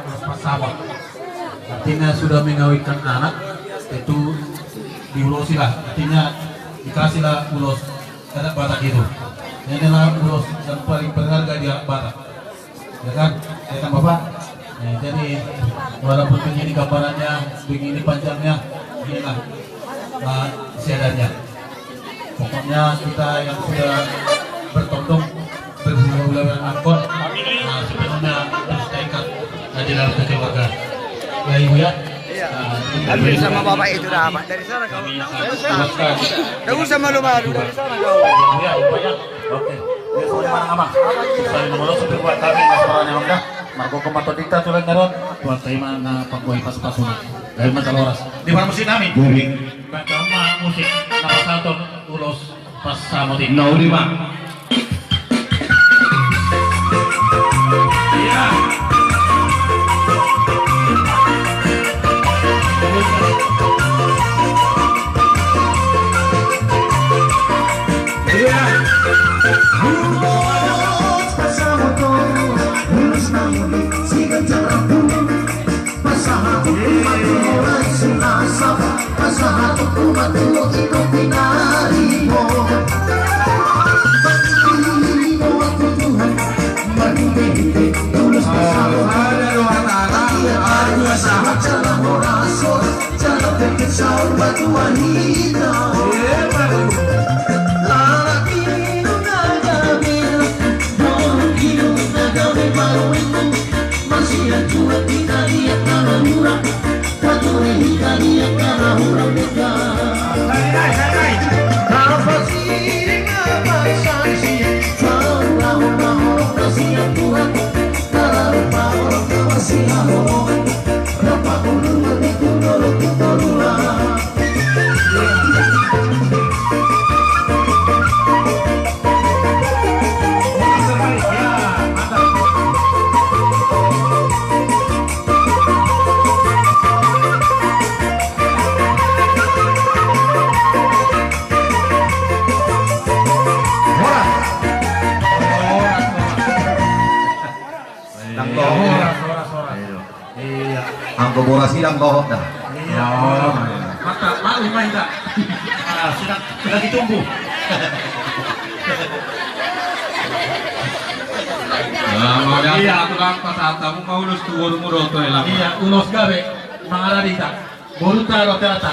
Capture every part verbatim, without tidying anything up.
Ulos pansamot. Artinya sudah mengawinkan anak, itu diulosi lah. Artinya dikasih lah ulos adat Batak itu. Inilah ulos yang paling berharga di adat Batak. Ya kan? Ya kan, Bapak? Ya, jadi, walaupun begini gambarannya, begini panjangnya, inilah, eh, isi adatnya. Pokoknya kita yang sudah bertondong, berhula-hula, berangkot, nah, sepenuhnya harus kita ikat di dalam kekeluargaan. Ya, Ibu, ya. Iya. Nah, ini ambil sama bapak itu dah, Pak. Dari sana kau. Kami akan jelaskan. Nggak usah malu-malu, dari sana kau. Ya, Ibu, ya. Oke. Ya, sudah, Amang. Saya nomor satu buat kami, Mas Farhan, Amang, dah. Margo komaton dita tulen daron. Tuan terima na panggohi pasu-pasu. Dari mata loras. Di mana musik kami? Buri. Baca musik, nama satu ulos. Pas sama di. Nauri, Bang. Iya. Iya. Pas sama tu, mulus namun, sikat jarak dulu. Pasahat umat tu horas sinasap, pasahat umat tu ito pinarimo. Marhite-hite ulos pasahat. Ada dua tangan, ada dua sahat. Jala horas, jala pepet saur matua hita. Iya, Pak. Lalap inum na gabe, boru inum na gabe, baru itu. Masian tuat hita di angka na hurang, pature hita di angka na hurang denggan. Napa siring, napa saksi, saur na hurang, hurang masian tuat, na lalu paholong na masian holong, rap pangulungan di kundolo kundoluna. Ndang toho. Horas, horas, horas. Iya. Anggo boras i ndang toho da. Iya. Oh. Mata, maklum ma hita. Ah, sedang, sedang ditumbuh. Nah, mau dia. Iya. Aku kan pas atamu mau ulos tu boru muda tu elang. Iya, ulos gabe. Mangaradi hita. Boru ta lo terata.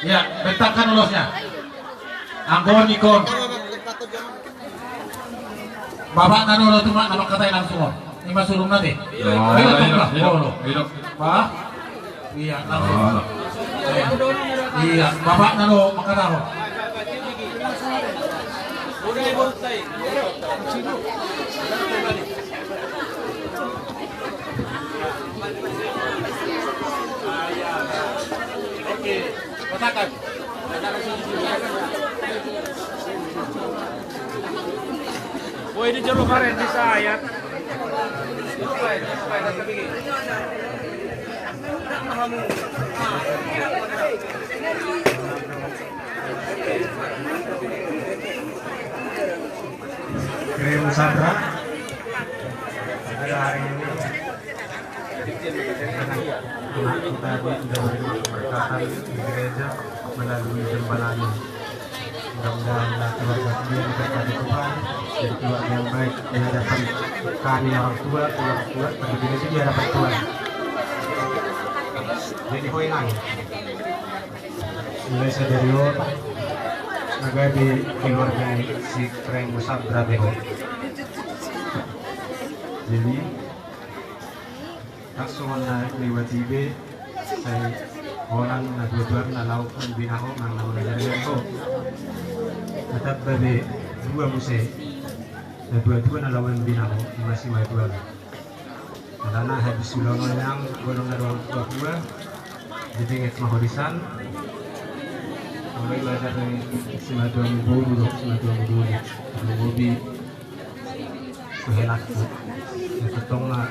Iya, bentakan ulosnya. Anggo on, ingkon. Bapak na do tu ma, na mangkatai langsung on. Ima surung na te. Iya. Oh, iya, iya, iya. Bah. Iya, langsung. Oh. Iya, bapak na do mangkatahon. Oke, katakan. Woi, di jolo karen, di sayat. Krim Sabra. Anak kita ini sudah menerima keberkatan di gereja melalui gembalanya. Mudah-mudahan keluarga kalian diberkati Tuhan, jadi keluarga yang baik di hadapan kami orang tua, keluarga tua, begitu di hadapan Tuhan. Jadi, ho inang. Mulai sadari on, na gabe keluarga ni si Krim Sabra be ho. Jadi, tangkas songon na niuati be, sai holan na dua-dua na laho mambina ho, manang na laho manjarian ho. Tatamba be dua muse, na dua-dua na laho mambina ho, ima si Madua. Alana habis ulang on nang golong na dohot dua-dua. Jadi inget ma ho di san. Mulai belajar dari si Madua Mubolu, si Madua Mubolu. Mubolu. Suhelakku. Ya, tongtong ma.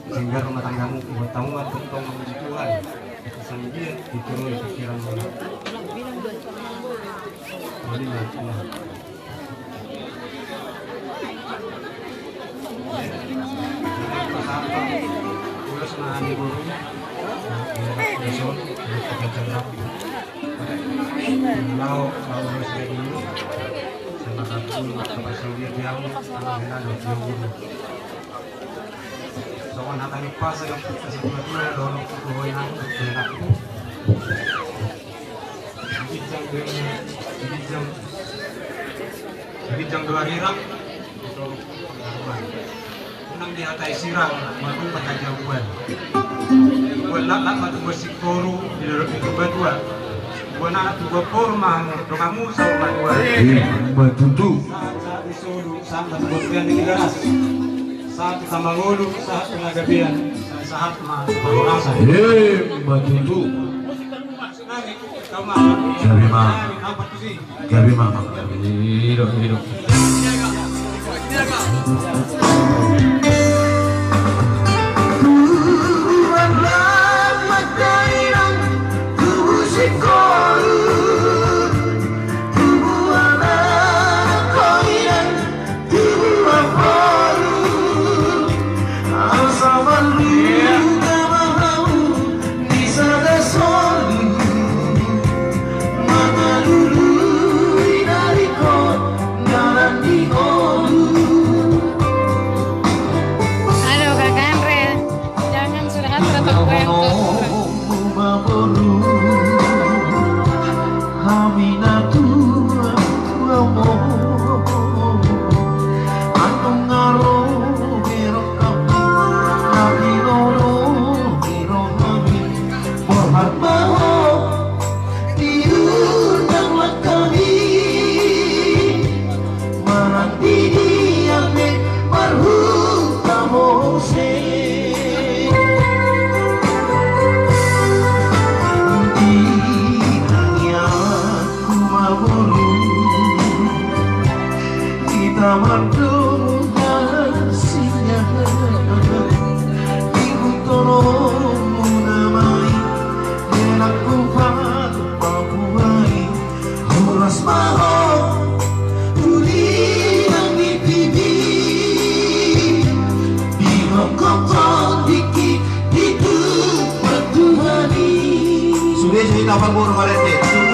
Sehingga rumah tanggamu, rumah tanggamu, tongtong ma di Tuhan. Itu sendiri, itu rumah pikiran mana. Jadi, ya, ya. Songon hata ni pasa yang kita sebuah dua dono kukuhoi nang kukuhoi nang. Ginjang dua, ginjang, ginjang dua rirang. Unang dihatai sirang, marupa tajauan. Buat laklak matu buat sikoru di dalam itu batua. Buat anak tu buat porma, dongamu sama dua. Ima tutu. Saat-saat di solu, saat matu buat pian di garas. Saat kita mangolu, saat tenaga pian, saat ma paru rasa. Ima tutu. Gabe ma. Gabe ma. Ido, ido. Halo, Kak Andre. Jangan curhat, tetap goyang terus. Sude, sude, tapar boru marete. Sude, sude, tapar boru marete.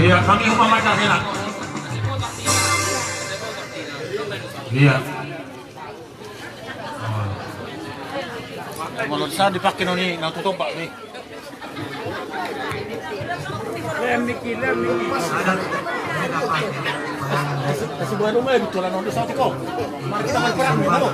Iya, kami umpama tak enak. Iya. Molo sa dipakai noni na tutup, Pak, nih. Lem niki, lem niki. Sebuah rumah di tulang noni satu kok. Mari kita main perang dulu.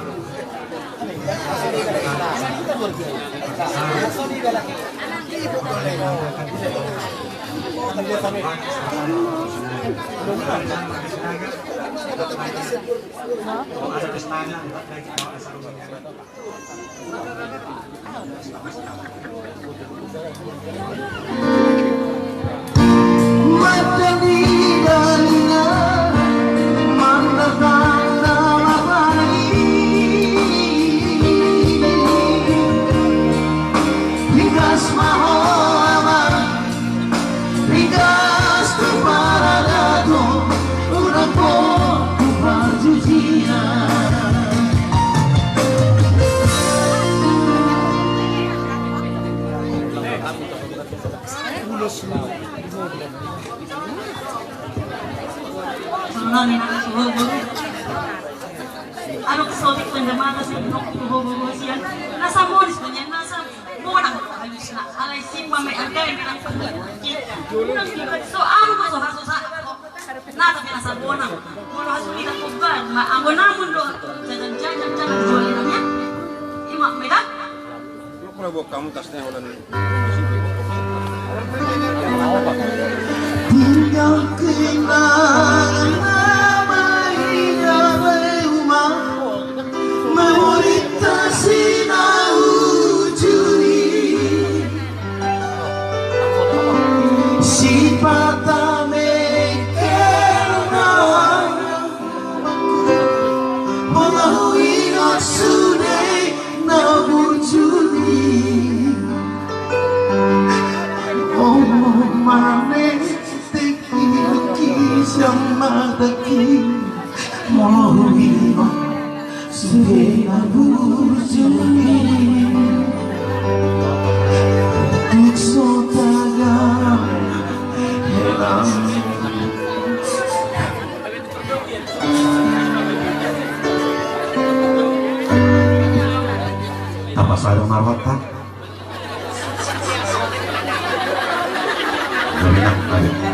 Ringgas ma ho, Amang. Ringgas tu paradaton, unang pos tu parjujian. Songon i nang tu ho boru. Adong sotik pande mata si nang tu ho boru sian. Na sa modis ma nian, na sa Bonang halusna, alai simba ma i angka i nang. Unang dibaen so ahu ma so hasosa. Na tapi na sa bonang. Molo hasosa i nang, umbaen ma anggo namun do jajan-jajan, jajan jual i nang, ya. Ima ma i da. Kalau buat kamu tasnya, holan. Tinggal kenangan nama indah rumah memerintah sinau juri. Sipata mengkena. Molo huingot sude na burju i. Omo mane tingki-tingki sian matangki. Molo huingot sude na burju i. Tung so tagan hela. Tapasada ma rohanta. Gabe nang, ayo.